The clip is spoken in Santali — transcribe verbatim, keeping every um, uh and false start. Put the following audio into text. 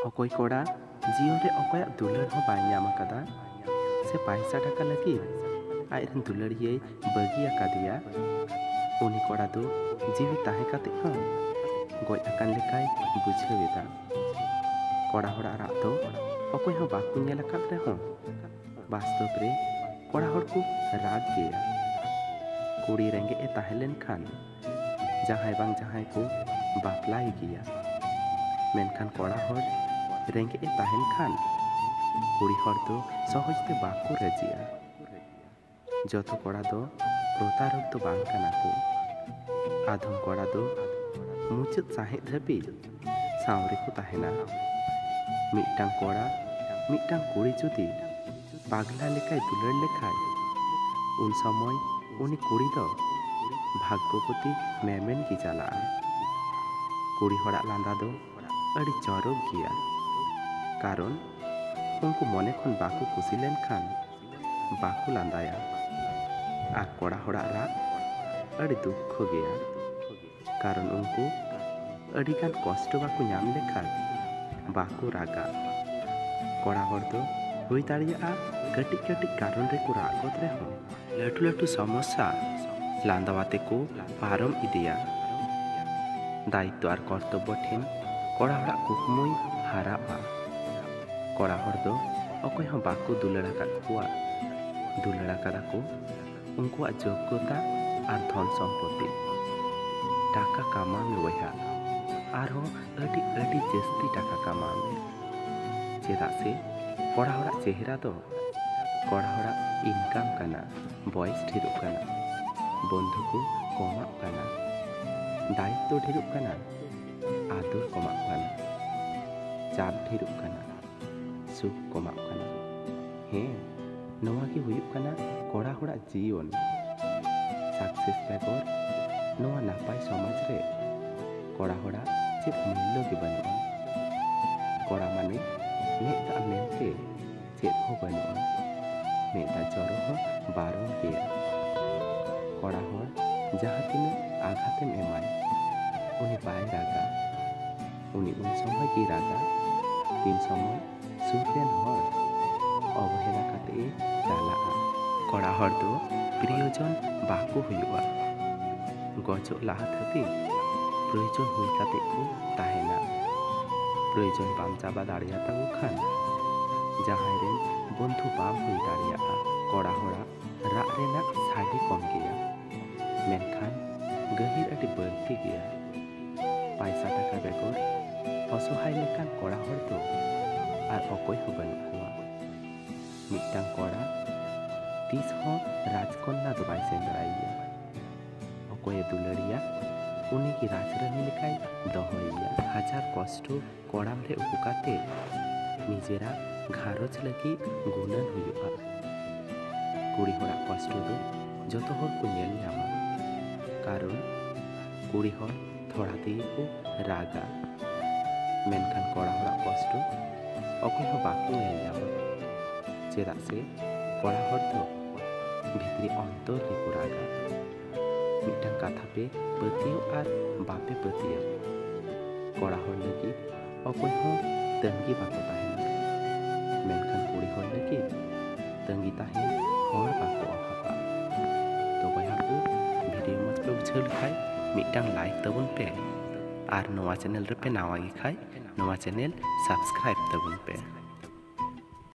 ᱚᱠᱚᱭ ᱠᱚᱲᱟ ᱡᱤᱭᱚᱱ ᱨᱮ ᱚᱠᱚᱭᱟᱜ ᱫᱩᱞᱟᱹᱲ ᱦᱚᱸ ᱵᱟᱭ ᱧᱟᱢ ᱟᱠᱟᱫᱟ, ᱥᱮ ᱯᱟᱭᱥᱟ ᱴᱟᱠᱟ ᱞᱟᱹᱜᱤᱫ ᱟᱡᱨᱮᱱ ᱫᱩᱞᱟᱹᱲᱤᱭᱟᱹᱭ ᱵᱟᱹᱜᱤ ᱟᱠᱟᱫᱮᱭᱟ, ᱩᱱᱤ ᱠᱚᱲᱟ ᱫᱚ ᱡᱤᱣᱤ ᱛᱟᱦᱮᱸ ᱠᱟᱛᱮ ᱦᱚᱸ ᱜᱚᱡ ᱟᱠᱟᱱ ᱞᱮᱠᱟᱭ ᱵᱩᱡᱷᱟᱹᱣ ᱮᱫᱟ᱾ ᱠᱚᱲᱟ ᱦᱚᱲᱟᱜ ᱨᱟᱜ ᱫᱚ ᱚᱠᱚᱭ ᱦᱚᱸ ᱵᱟᱠᱚ ᱧᱮᱞ ᱟᱠᱟᱫ ᱨᱮᱦᱚᱸ, ᱵᱟᱥᱛᱚᱵ ᱨᱮ ᱠᱚᱲᱟ ᱦᱚᱲ ᱠᱚ ᱨᱟᱜᱽ ᱜᱮᱭᱟ᱾ ᱠᱩᱲᱤ ᱨᱮᱸᱜᱮᱡ ᱮ ᱛᱟᱦᱮᱸ ᱞᱮᱱᱠᱷᱟᱱ ᱡᱟᱦᱟᱸᱭ ᱵᱟᱝ ᱡᱟᱦᱟᱸᱭ ᱠᱚ ᱵᱟᱯᱞᱟᱭ ᱜᱮᱭᱟ, ᱢᱮᱱᱠᱷᱟᱱ ᱠᱚᱲᱟ ᱦᱚᱲ ᱨᱮᱸᱜᱮᱡ ᱮ ᱛᱟᱦᱮᱱ ᱠᱷᱟᱱ ᱠᱩᱲᱤ ᱦᱚᱲ ᱫᱚ ᱥᱚᱦᱚᱡ ᱛᱮ ᱵᱟᱠᱚ ᱨᱟᱹᱡᱤᱜᱼᱟ᱾ ᱡᱚᱛᱚ ᱠᱚᱲᱟ ᱫᱚ ᱯᱨᱚᱛᱟᱨᱚᱠ ᱫᱚ ᱵᱟᱝ ᱠᱟᱱᱟ ᱠᱚ᱾ ᱟᱫᱚᱢ ᱠᱚᱲᱟ ᱫᱚ ᱢᱩᱪᱟᱹᱫ ᱥᱟᱸᱦᱮᱫ ᱫᱷᱟᱹᱵᱤᱡ ᱥᱟᱶ ᱨᱮᱠᱚ ᱛᱟᱦᱮᱱᱟ᱾ ᱢᱤᱫᱴᱟᱝ ᱠᱚᱲᱟ ᱢᱤᱫᱴᱟᱝ ᱠᱩᱲᱤ ᱡᱩᱫᱤ ᱯᱟᱜᱽᱞᱟ ᱞᱮᱠᱟᱭ ᱫᱩᱞᱟᱹᱲ ᱞᱮᱠᱷᱟᱱ, ᱩᱱ ᱥᱚᱢᱚᱭ ᱩᱱᱤ ᱠᱩᱲᱤ ᱫᱚ ᱵᱷᱟᱜᱽᱜᱚᱵᱚᱛᱤ ᱢᱮᱢᱮᱱ ᱜᱮ ᱪᱟᱞᱟᱜᱼᱟ᱾ ᱠᱩᱲᱤ ᱦᱚᱲᱟᱜ ᱞᱟᱸᱫᱟ ᱫᱚ ᱟᱹᱰᱤ ᱪᱚᱨᱚᱠ ᱜᱮᱭᱟ, ᱠᱟᱨᱚᱱ ᱩᱱᱠᱩ ᱢᱚᱱᱮ ᱠᱷᱚᱱ ᱵᱟᱠᱚ ᱠᱩᱥᱤ ᱞᱮᱱᱠᱷᱟᱱ ᱵᱟᱠᱚ ᱞᱟᱸᱫᱟᱭᱟ᱾ ᱟᱨ ᱠᱚᱲᱟ ᱦᱚᱲᱟᱜ ᱨᱟᱜ ᱟᱹᱰᱤ ᱫᱩᱠᱠᱷᱚ ᱜᱮᱭᱟ, ᱠᱟᱨᱚᱱ ᱩᱱᱠᱩ ᱟᱹᱰᱤᱜᱟᱱ ᱠᱚᱥᱴᱚ ᱵᱟᱠᱚ ᱧᱟᱢ ᱞᱮᱠᱷᱟᱱ ᱵᱟᱠᱚ ᱨᱟᱜᱟ᱾ ᱠᱚᱲᱟ ᱦᱚᱲ ᱫᱚ ᱦᱩᱭ ᱫᱟᱲᱮᱭᱟᱜᱼᱟ ᱠᱟᱹᱴᱤᱡ ᱠᱟᱹᱴᱤᱡ ᱠᱟᱨᱚᱱ ᱨᱮᱠᱚ ᱨᱟᱜ ᱜᱚᱫ ᱨᱮᱦᱚᱸ, ᱞᱟᱹᱴᱩ ᱞᱟᱹᱴᱩ ᱥᱚᱢᱚᱥᱥᱟ ᱞᱟᱸᱫᱟᱣᱟᱛᱮ ᱠᱚ ᱯᱟᱨᱚᱢ ᱤᱫᱤᱭᱟ᱾ ᱫᱟᱭᱤᱛᱛᱚ ᱟᱨ ᱠᱚᱨᱛᱚᱵᱵᱚ ᱴᱷᱮᱱ ᱠᱚᱲᱟ ᱦᱚᱲᱟᱜ ᱠᱩᱠᱢᱩᱭ ᱦᱟᱨᱟᱜᱼᱟ᱾ ᱠᱚᱲᱟ ᱦᱚᱲ ᱫᱚ ᱚᱠᱚᱭ ᱦᱚᱸ ᱵᱟᱠᱚ ᱫᱩᱞᱟᱹᱲ ᱟᱠᱟᱫ ᱠᱚᱣᱟ, ᱫᱩᱞᱟᱹᱲ ᱟᱠᱟᱫᱟ ᱠᱚ ᱩᱱᱠᱩᱣᱟᱜ ᱡᱳᱜᱽᱜᱚᱛᱟ ᱟᱨ ᱫᱷᱚᱱ ᱥᱚᱢᱯᱚᱛᱤ᱾ ᱴᱟᱠᱟ ᱠᱟᱢᱟᱣ ᱢᱮ ᱵᱚᱭᱦᱟ, ᱟᱨᱦᱚᱸ ᱟᱹᱰᱤ ᱟᱹᱰᱤ ᱡᱟᱹᱥᱛᱤ ᱴᱟᱠᱟ ᱠᱟᱢᱟᱣ ᱢᱮ, ᱪᱮᱫᱟᱜ ᱥᱮ ᱠᱚᱲᱟ ᱦᱚᱲᱟᱜ ᱪᱮᱦᱨᱟ ᱫᱚ ᱠᱚᱲᱟ ᱦᱚᱲᱟᱜ ᱤᱱᱠᱟᱢ ᱠᱟᱱᱟ᱾ ᱵᱚᱭᱮᱥ ᱰᱷᱮᱨᱚᱜ ᱠᱟᱱᱟ, ᱵᱚᱱᱫᱷᱩ ᱠᱚ ᱠᱚᱢᱚᱜ ᱠᱟᱱᱟ, ᱫᱟᱭᱤᱛᱛᱚ ᱰᱷᱮᱨᱚᱜ ᱠᱟᱱᱟ, ᱟᱫᱚᱨ ᱠᱚᱢᱚᱜ ᱠᱟᱱᱟ, ᱪᱟᱯ ᱰᱷᱮᱨᱚᱜ ᱠᱟᱱᱟ, ᱥᱩᱠ ᱠᱚᱢᱚᱜ ᱠᱟᱱᱟ᱾ ᱦᱮᱸ, ᱱᱚᱣᱟ ᱜᱮ ᱦᱩᱭᱩᱜ ᱠᱟᱱᱟ ᱠᱚᱲᱟ ᱦᱚᱲᱟᱜ ᱡᱤᱭᱚᱱ᱾ ᱥᱟᱠᱥᱮᱥ ᱵᱮᱜᱚᱨ ᱱᱚᱣᱟ ᱱᱟᱯᱟᱭ ᱥᱚᱢᱟᱡᱽ ᱨᱮ ᱠᱚᱲᱟ ᱦᱚᱲᱟᱜ ᱪᱮᱫ ᱢᱩᱞᱞᱚ ᱜᱮ ᱵᱟᱹᱱᱩᱜᱼᱟ᱾ ᱠᱚᱲᱟ ᱢᱟᱱᱮ ᱢᱮᱫ ᱫᱟᱜ ᱢᱮᱱᱛᱮ ᱪᱮᱫ ᱦᱚᱸ ᱵᱟᱹᱱᱩᱜᱼᱟ᱾ ᱢᱮᱫ ᱫᱟᱜ ᱡᱚᱨᱚ ᱦᱚᱸ ᱵᱟᱨᱚᱱ ᱜᱮᱭᱟ᱾ ᱠᱚᱲᱟ ᱦᱚᱲ ᱡᱟᱦᱟᱸ ᱛᱤᱱᱟᱹᱜ ᱟᱜᱷᱟᱛᱮᱢ ᱮᱢᱟᱭ, ᱩᱱᱤ ᱵᱟᱭ ᱨᱟᱜᱟ᱾ ᱩᱱᱤ ᱩᱱ ᱥᱚᱢᱚᱭ ᱜᱮᱭ ᱨᱟᱜᱟ, ᱛᱤᱱ ᱥᱚᱢᱚᱭ ᱥᱩᱨ ᱨᱮᱱ ᱦᱚᱲ ᱚᱵᱚᱦᱮᱞᱟ ᱠᱟᱛᱮ ᱮ ᱪᱟᱞᱟᱜᱼᱟ᱾ ᱠᱚᱲᱟ ᱦᱚᱲ ᱫᱚ ᱯᱨᱤᱭᱚᱡᱚᱱ ᱵᱟᱠᱚ ᱦᱩᱭᱩᱜᱼᱟ᱾ ᱜᱚᱡᱚᱜ ᱞᱟᱦᱟ ᱫᱷᱟᱹᱵᱤᱡ ᱯᱨᱚᱭᱳᱡᱚᱱ ᱦᱩᱭ ᱠᱟᱛᱮ ᱠᱚ ᱛᱟᱦᱮᱱᱟ᱾ ᱯᱨᱚᱭᱳᱡᱚᱱ ᱵᱟᱢ ᱪᱟᱵᱟ ᱫᱟᱲᱮᱭᱟᱛᱟᱠᱚ ᱠᱷᱟᱱ ᱡᱟᱦᱟᱸᱭ ᱨᱮᱱ ᱵᱚᱱᱫᱷᱩ ᱵᱟᱢ ᱦᱩᱭ ᱫᱟᱲᱮᱭᱟᱜᱼᱟ᱾ ᱠᱚᱲᱟ ᱦᱚᱲᱟᱜ ᱨᱟᱜ ᱨᱮᱱᱟᱜ ᱥᱟᱰᱮ ᱠᱚᱢ ᱜᱮᱭᱟ, ᱢᱮᱱᱠᱷᱟᱱ ᱜᱟᱹᱦᱤᱨ ᱟᱹᱰᱤ ᱵᱟᱹᱲᱛᱤ ᱜᱮᱭᱟ᱾ ᱯᱟᱭᱥᱟ ᱴᱟᱠᱟ ᱵᱮᱜᱚᱨ ᱚᱥᱚᱦᱟᱭ ᱞᱮᱠᱟᱱ ᱠᱚᱲᱟ ᱦᱚᱲ ᱫᱚ ᱟᱨ ᱚᱠᱚᱭ ᱦᱚᱸ ᱵᱟᱹᱱᱩᱜ ᱠᱚᱣᱟ᱾ ᱢᱤᱫᱴᱟᱝ ᱠᱚᱲᱟ ᱛᱤᱥ ᱦᱚᱸ ᱨᱟᱡᱽᱠᱚᱱᱱᱟ ᱫᱚ ᱵᱟᱭ ᱥᱮᱸᱫᱽᱨᱟᱭᱮᱭᱟ᱾ ᱚᱠᱚᱭᱮ ᱫᱩᱞᱟᱹᱲᱤᱭᱟ, ᱩᱱᱤ ᱜᱮ ᱨᱟᱡᱽᱨᱟᱹᱱᱤ ᱞᱮᱠᱟᱭ ᱫᱚᱦᱚᱭᱮᱭᱟ᱾ ᱦᱟᱡᱟᱨ ᱠᱚᱥᱴᱚ ᱠᱚᱲᱟᱢ ᱨᱮ ᱩᱠᱩ ᱠᱟᱛᱮ ᱱᱤᱡᱮᱨᱟᱜ ᱜᱷᱟᱨᱚᱸᱡᱽ ᱞᱟᱹᱜᱤᱫ ᱜᱩᱱᱟᱹᱱ ᱦᱩᱭᱩᱜᱼᱟ᱾ ᱠᱩᱲᱤ ᱦᱚᱲᱟᱜ ᱠᱚᱥᱴᱚ ᱫᱚ ᱡᱚᱛᱚ ᱦᱚᱲ ᱠᱚ ᱧᱮᱞ ᱧᱟᱢᱟ, ᱠᱟᱨᱚᱱ ᱠᱩᱲᱤ ᱦᱚᱲ ᱛᱷᱚᱲᱟ ᱛᱮᱜᱮ ᱠᱚ ᱨᱟᱜᱟ, ᱢᱮᱱᱠᱷᱟᱱ ᱠᱚᱲᱟ ᱦᱚᱲᱟᱜ ᱠᱚᱥᱴᱚ ᱚᱠᱚᱭ ᱦᱚᱸ ᱵᱟᱠᱚ ᱧᱮᱞ ᱧᱟᱢᱟ᱾ ᱪᱮᱫᱟᱜ ᱥᱮ ᱠᱚᱲᱟ ᱦᱚᱲ ᱫᱚ ᱵᱷᱤᱛᱨᱤ ᱚᱱᱛᱚᱨ ᱨᱮᱠᱚ ᱨᱟᱜᱟ᱾ ᱢᱤᱫᱴᱟᱝ ᱠᱟᱛᱷᱟ ᱯᱮ ᱯᱟᱹᱛᱭᱟᱹᱣ ᱟᱨ ᱵᱟᱯᱮ ᱯᱟᱹᱛᱭᱟᱹᱣ, ᱠᱚᱲᱟ ᱦᱚᱲ ᱞᱟᱹᱜᱤᱫ ᱚᱠᱚᱭ ᱦᱚᱸ ᱛᱟᱺᱜᱤ ᱵᱟᱠᱚ ᱛᱟᱦᱮᱱᱟ, ᱢᱮᱱᱠᱷᱟᱱ ᱠᱩᱲᱤ ᱦᱚᱲ ᱞᱟᱹᱜᱤᱫ ᱛᱟᱺᱜᱤ ᱛᱟᱦᱮᱱ ᱦᱚᱲ ᱵᱟᱠᱚ ᱚᱵᱷᱟᱵᱟ᱾ ᱛᱚ ᱵᱚᱭᱦᱟ ᱠᱚ, ᱵᱷᱤᱰᱤᱭᱳ ᱢᱚᱡᱽ ᱯᱮ ᱵᱩᱡᱷᱟᱹᱣ ᱞᱮᱠᱷᱟᱡ ᱢᱤᱫᱴᱟᱝ ᱞᱟᱭᱤᱠ ᱛᱟᱵᱚᱱ ᱯᱮ, ᱟᱨ ᱱᱚᱣᱟ ᱪᱮᱱᱮᱞ ᱨᱮᱯᱮ ᱱᱟᱣᱟ ᱜᱮ ᱠᱷᱟᱡ ᱱᱚᱣᱟ ᱪᱮᱱᱮᱞ ᱥᱟᱵᱥᱠᱨᱟᱭᱤᱵ ᱛᱟᱵᱚᱱ ᱯᱮ᱾